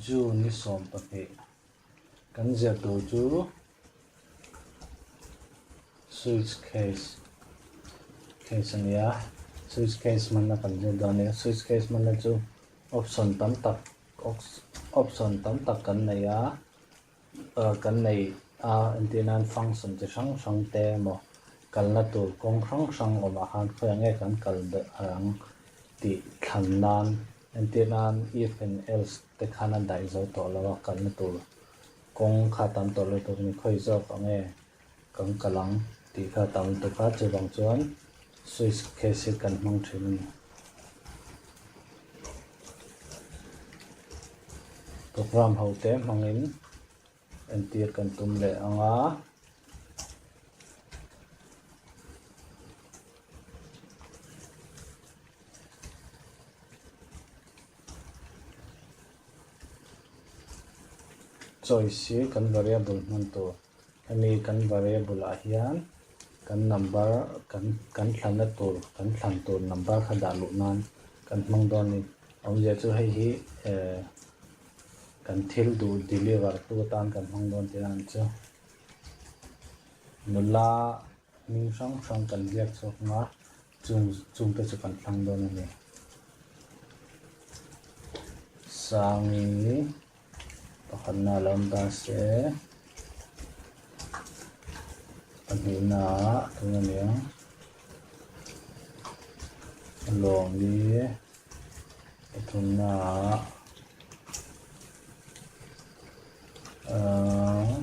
June ni 12 kan zir tur chu Switch case case a nia switch case hmanna kan zir dawn a nia switch case hmanna chu option tam tak option tam tak kan nei a kan nei a entir nan function chi hrang hrang te emaw kalna tur kawng hrang hrang awmah khan khawiah nge kan kal ang tih thlan nan entir nan if and else te khan a daih zo tawh lo a kalna tur kawng kha tam tawh lo tur a ni khawi zawk ang e kan kal ang tih kha tam lutuk a chuvang chuan switch case hi kan hmang thin a ni. Program ho te hmangin entir kan tum leh ang a. Choice hi kan variable hman tur. Hemi kan variable ah hian kan number kan kan thlanna tur kan thlan tur number kha dah luh nan kan hmang dawn a ni. Awmzia chu hei hi eh kan thil duh deliver tu atan kan hmang dawn tih ang chu. Nula hming hrang hrang kan ziak chhuak ang a chung chung te chu kan thlang dawn a ni. Sangi. Pakhatna a lo awm ta se pahnihna ah tun a ni ang lawmi pathumna ah ahh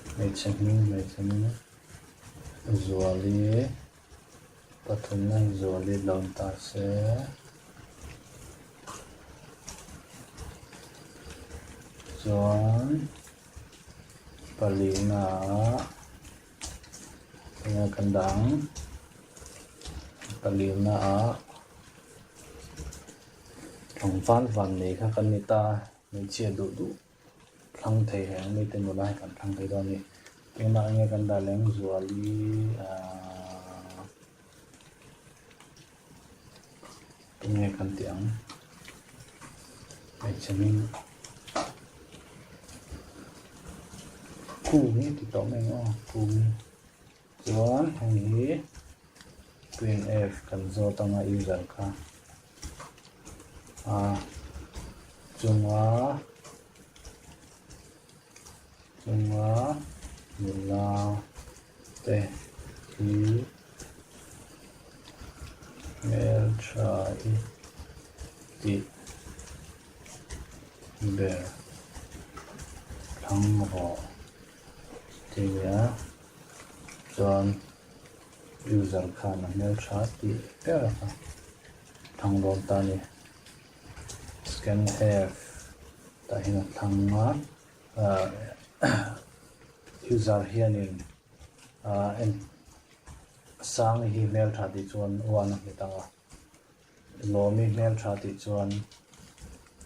hmeichhe hming hmeichhe hming Zuali. Pathumna hi zuali lo ni ta se. Chuan palina ah enge kan dah ang palina ah tlangval van nei kha kan ni ta hmeichhia duh duh. Thlang thei reng mai te nula hi kan thlang thei dawn a ni. Tunah enge kan dah leng Zuali ahh tunge kan tih ang hmeichhe hming Kungi ti tawh mai ang aw Kungi chuan heng hi printf kan zawt anga user kha. A chunga chunga nula te hi hmeltha i tih ber thlang rawh tia chuan user khan a hmeltha tih ber a kha. Thlang dawn ta a ni. Scan F tah hian a thlang a, ah user hianin ah en Sangi hi hmeltha tih chuan one a hmet ang a, Lawmi hmeltha tih chuan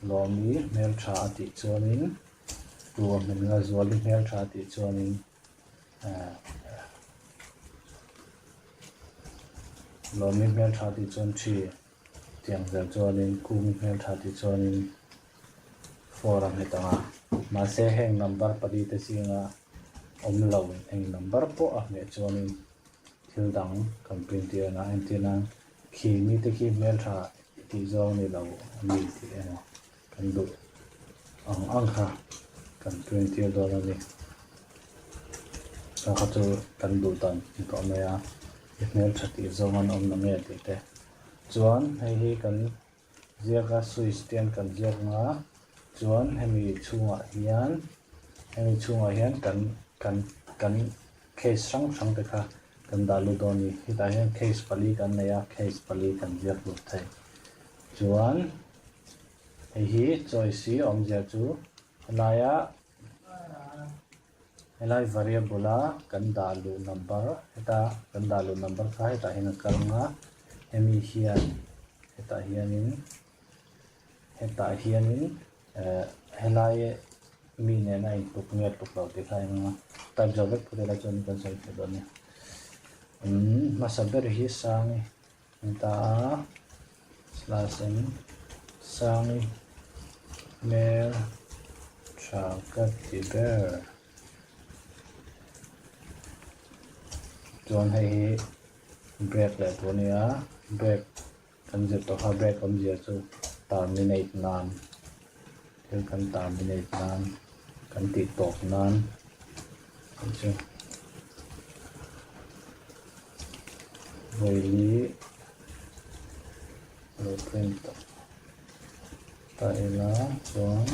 Lawmi hmeltha a tih chuanin two a hmet ang a, Zuali hmeltha tih chuanin ah Lawmi hmeltha tih chuan thi tiang zel chuanin Kungi hmeltha tih chuanin four a nghet ang a, mahse heng number pali te zinga awm lo eng number pawh a hmeh chuanin thil dang kan print tir a entir nan khi mite khi hmeltha i tih zawng ni lo a mi tih emaw kan duh ang ang kha kan print tir dawn a ni. Kha kha chu kan duh dan ni tawh mai a, i hmeltha tih zawng an awm na nge tih te. Chuan hei hi kan ziak a switch te an kan ziak ang a, chuan hemi chhungah hian hemi chhungah hian kan kan kan case hrang hrang te kha kan dah lut dawn a ni. Hetah hian case pali kan nei a, case pali kan ziak lut thei. Chuan hei hi choice hi awmzia chu helaia helai variable a kan dah luh number heta kan dah luh number kha hetah hian a kal ang a hemi hian hetah hianin hetah hianin eh helai mi nena intluk nge tluk lo tih kha a inang a type zo vek phawt ila chuan kan sawi theih dawn a ni umm hmasa ber hi Sangi. Heta slash in Sangi. Hmel tha ka ti ber. Chuan hei hi break leh tur a ni a, break kan zir tawh kha break awmzia chu terminate nan thil kan terminate nan kan tih tawp nan tih chu vawi lo print tawh. Ta ila chuan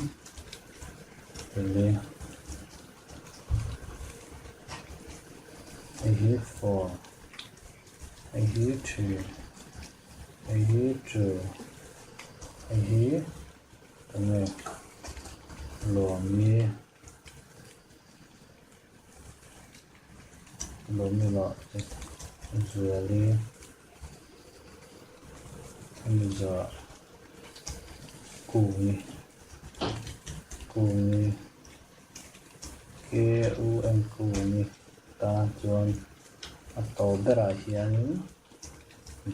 hei hei hi 4 hei hi 3 hei hi 2 hei hi enge lawmi lawmi lah zuali hemi zawh kungi kungi k u n kungi tan chuan a tawp berah hianin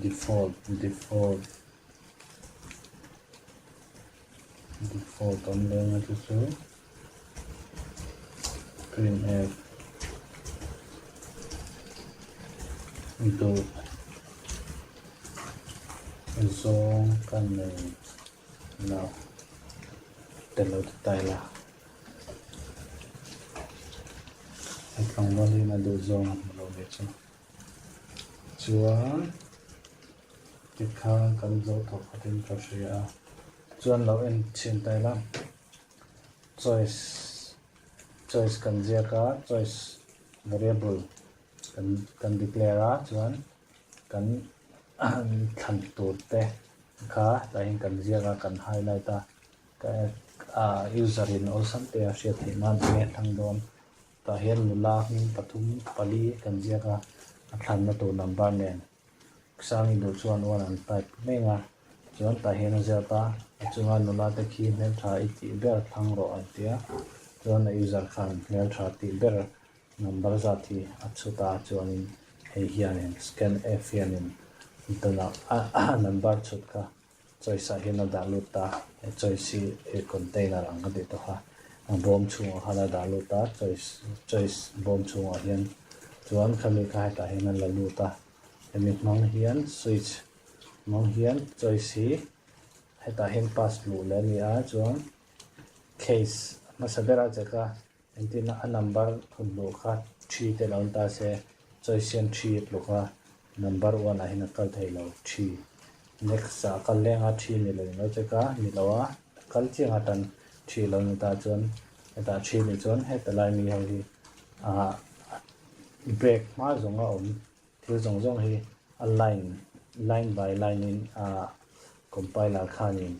default default default awm leng a chu chu printf duh zawng ka nei lo tel lo ti ta ila hei tlangval hian a duh zawng a hmu lo ve chu chuan tikhan kan zo thawk khatin ka hria a chuan lo en chhin ta ila. Choice choice kan ziak a choice variable kan kan declare a chuan kan thlan tur te kha tah hian kan ziak a kan highlight a ah user in awlsam te a hriat theih nan enge a thlang dawn tah hian nula hming pathum pali kan ziak a a thlanna tur number nen. Sangi duh chuan uan an type mek a, chuan tah hian a ziak a, a chunga nula te khi hmeltha i tih ber thlang rawh an ti a, chuan a user khan hmeltha tih ber number zat hi a chhut a, chuanin hei hianin scan F hianin tunah a number chhut kha choice ah hian a dah lut a, he choice hi he container ang ka tih tawh kha a bawm chhungah khan a dah lut a choice choice bawm chhungah hian chuan khami kha hetah hian a la lut a hemi hmang hian switch hmang hian choice hi hetah hian pass luh leh a ni a chuan case hmasa berah che kha Engtin a number thun hmuh kha thi te lo ni ta se choice hian thi a tluk a number one ah hian a kal thei lo thi next ah a kal leng a thi ni lo in lo check a ni lo a kal chiang atan thi lo ni ta chuan hetah thi nih chuan heta lai mi ho hi ah break hma zawng a awm thil zawng zawng hi a line line by line in ah compiler khanin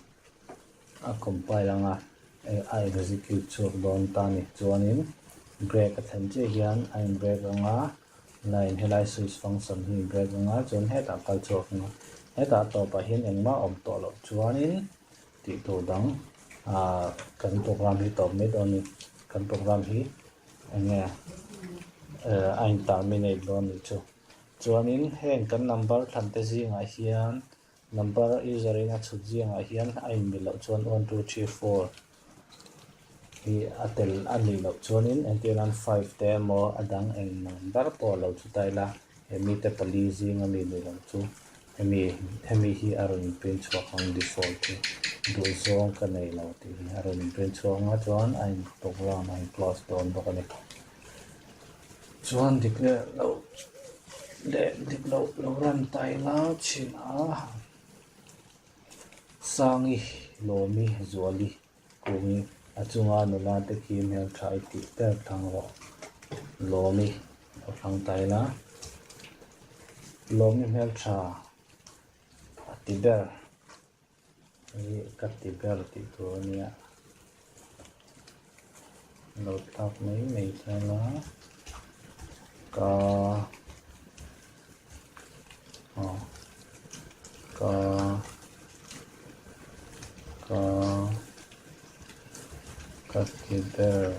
a compile anga a execute chhuak dawn ta ni chuanin break a thlen chiah hian a in break anga line helai switch function hi in break anga chuan hetah a kal chhuak anga hetah tawpah hian engmah a awm tawh loh chuanin tih tur dang ah kan program hi tawp mai dawn a ni kan program hi eng nge a in terminate dawn a nih chu chuanin heng kan number thlan te zingah hian. Number user in a chhut zingah hian a inmil loh chuan 1, 2, 3, 4 hi a tel a nih loh chuanin entir nan 5 te emaw a dang eng number pawh a lo chu ta ila hemi te pali zinga mi nih loh chu hemi hemi hi a rawn print chhuak ang default hi duh zawng ka nei lo tih hi a rawn print chhuak ang a chuan a in program a in close dawn bawk a ni. Chuan dik leh loh leh dik loh lo run ta ila chhin a Sangi Lawmi Zuali Kungi a chunga nula te khi hmeltha i tih ber thlang rawh Lawmi lo thlang ta ila Lawmi hmeltha a ti ber. Hei ka ti ber tih tur a nia lo thlak mai mai chuan a ka aw ka ka ka ti ber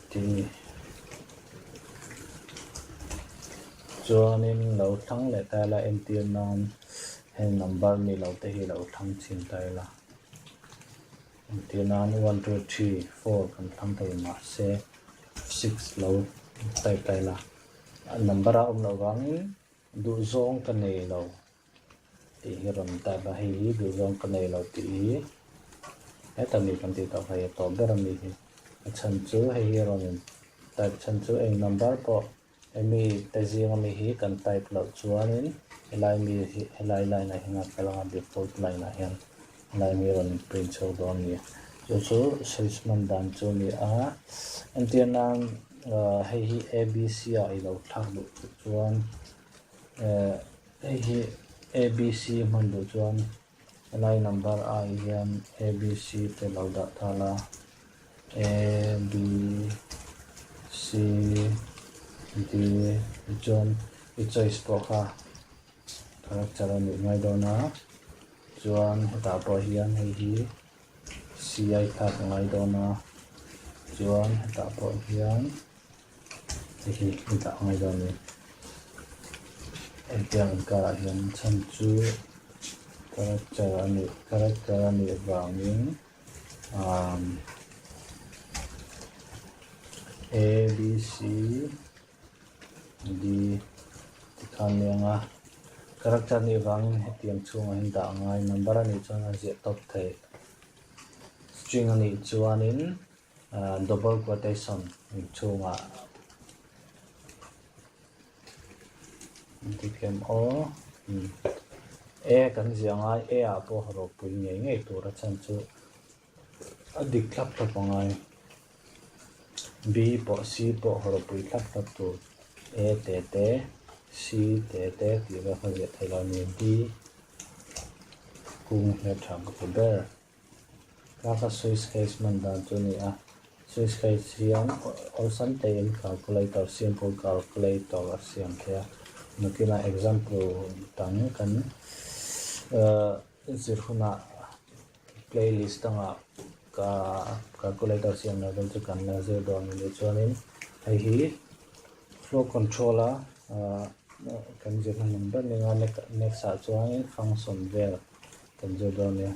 tih chuanin lo thlang leh ta ila entir nan heng number ni lo te hi lo thlang chhin ta ila. Entir nan one, two, three, four kan thlang thei mahse six lo type ta ila a number a awm loh vangin duhzawng ka nei lo tih hi rawn type a, hei hi duhzawng ka nei lo tih hi heta mi kan tih tawh kha hei a tawp ber ami hi a chhan chu hei hi rawn in type chhan chu eng number pawh Hemi te zing ami hi kan type loh chuanin helai mi hi helai line ah hian a kal anga default line ah hian helai mi rawn in print chho dawn a ni. Chu chu switch hman dan chu a ni a, entir nan hei hi abc ah i lo thlak duh chuan hei hi abc hman duh chuan Helai number ah hian A B C te lo dah ta la, A B C D chuan i choice pawh kha character a nih ngai dawn a, chuan hetah pawh hian hei hi C a i thlak ngai dawn a, chuan hetah pawh hian hei hi i dah ngai dawn a ni. Hetiang inkarah hian chhan chu character a nih character a nih vangin umm A B C D tikhan a ni ang a character a nih vangin hetiang chhungah hian dah a ngai number a nih chuan a ziah tawp theih string a nih chuanin. Double quotation chhungah dik em aw A kan ziah ngai A ah pawh ropui ngei ngei tur a chhan chu a dik thlap thlap a ngai B pawh C pawh ropui thlap thlap tur A te te C te te tih vel kha ziah theih loh a ni D kung hmeltha ka hmu ber. Tlaka switch case hman dan chu a ni a, switch case hian awlsam teiin calculator simple calculator a siam thei a, nakinah example dang kan ehh zir hunah playlist dangah ka calculator siam loh dawn chu kan la zir dawn a ni chuanin hei hi flow control a ahh kan zir hman ang ber nia next ah chuanin function vel kan zir dawn a nia.